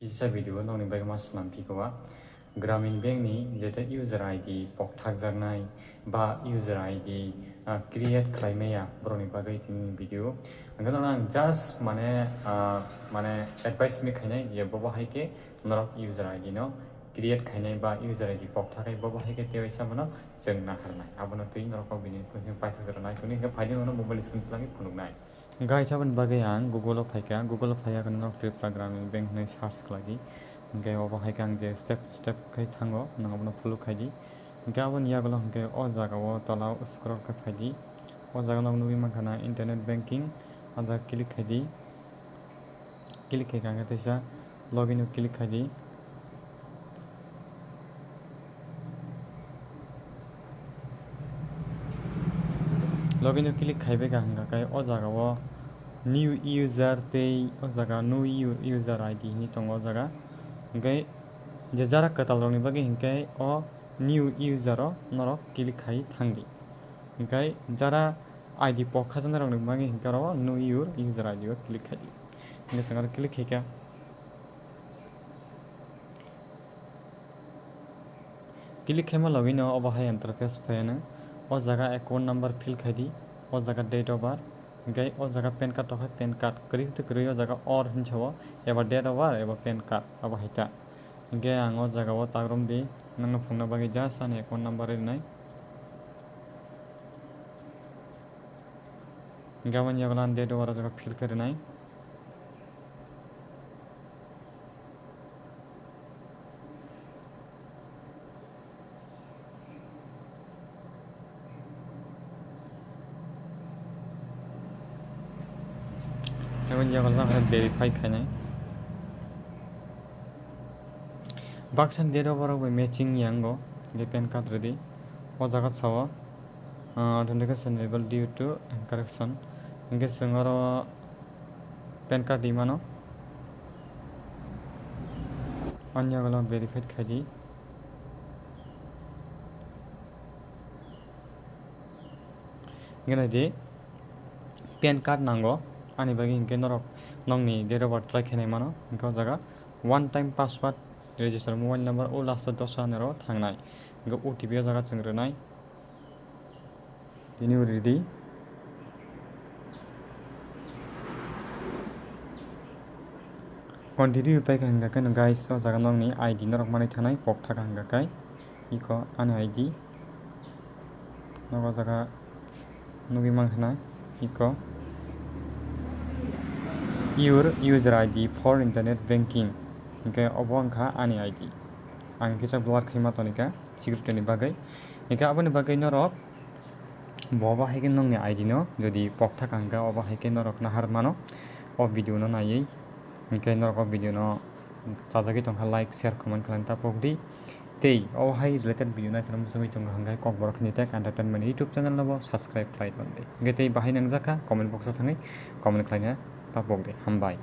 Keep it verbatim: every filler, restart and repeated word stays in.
Kisa video o nokni bagwi ma swnam phikha o, Gramin Bank ni jeta user I D pokthakjaknai ba user I D, ah, create khlai maya borokni bagwi tini video. Hwnkhe norok ang just mane, ah, mane advice mi khainai je bobo hai khe norok user I D no create khainai ba user I D pokthaknai bobo hai khe tei waisa mano chwng naharnai. Abono twi norok bini paithak jora nai tongdi hwnkhe phaidi nono mobile screen twlangwi phunuknai. Guys, aboni bagwi ang Google o phaikha, Google o phaiya kheno norok Tripura Gramin Bank hwnwi search khlai di. Hwnkhe obo hai khe ang je step step khai thango, nwng abono follow khai di. Hwnkhe aboni yagulo hwnkhe o jaga o tola o scroll khai phai di. O jaga nok nugwi mankha na internet banking, o jaga click khai di. Click khai kha hwnkhe teisa login o click khai di. Login o click khai bai kha hwnkha khe o jaga o new user tei o jaga new u-, user I D hinwi tongo o jaga. Hwnkhe je jara kwtal rokni bagwi hwnkhe o new user o norok click khai thang di. Hwnkhe jara I D pokthakjaknai rokni bagwi hwnkhe oro new user I D o click khai di. Hwnkhe chwng aro click khai kha. Click khaima logino obo hai interface phaiano. O jaga account number fill khai di, o jaga date of birth, hwnkhe o jaga pan card tokha, pan card kwrwi tei kwrwi o jaga or hinwi sao, eba date of birth eba pan card abo hai ta. Hwnkhe ang o jaga o tak rom di, nangno phunukna bagwi just ani account number rinai. Hwnkhe aboni yagulo ang date of birth o jaga fill khai rinai. Aboni yagulo ang verify khainai. Baksa date of birth rok bai matching ya wngo, hwnkhe pan card rwdi. O jaga sao, ah, authentication level due to incorrection. Hwnkhe chwng oro pan card ri mano. Ani yagulo verified khai di. Hwnkhe nai di, pan card nango, ani bagwi hwnkhe norok nokni date of birth try khainai mano. Hwnkhe o jaga one time password, register mobile number, o last o dosa hanero thangnai. Hwnkhe O T P o jaga chwng rwnai. Tini uri di. Continue pai kha hwnkha khe no guys, o jaga nokni I D norok manwi thanai pok thaka hwnkha khe iko ani I D nogo jaga nugwi mankha na iko your user I D for internet banking hwnkhe obo wngkha ani I D. Ang kisa blur khaima tonika security ni bagwi. Hwnkhe aboni bagwi norok bo bahai khe nokni I D no jodi pokthak ang khe, obo hai khe norok nahar mano o video no naiwi. Hwnkhe norok o video no chajagwi tongkha, like, share, comment khlaina ta pok di. Tei obo hai related video naithokna muchungwi tongkha hwnkhe Kokborok Hini Tech Entertainment YouTube channel no bo subscribe khlai ton di. Hwnkhe tei bahai nangjakha comment box o thangwi comment khlaina ta pok di. Hambai.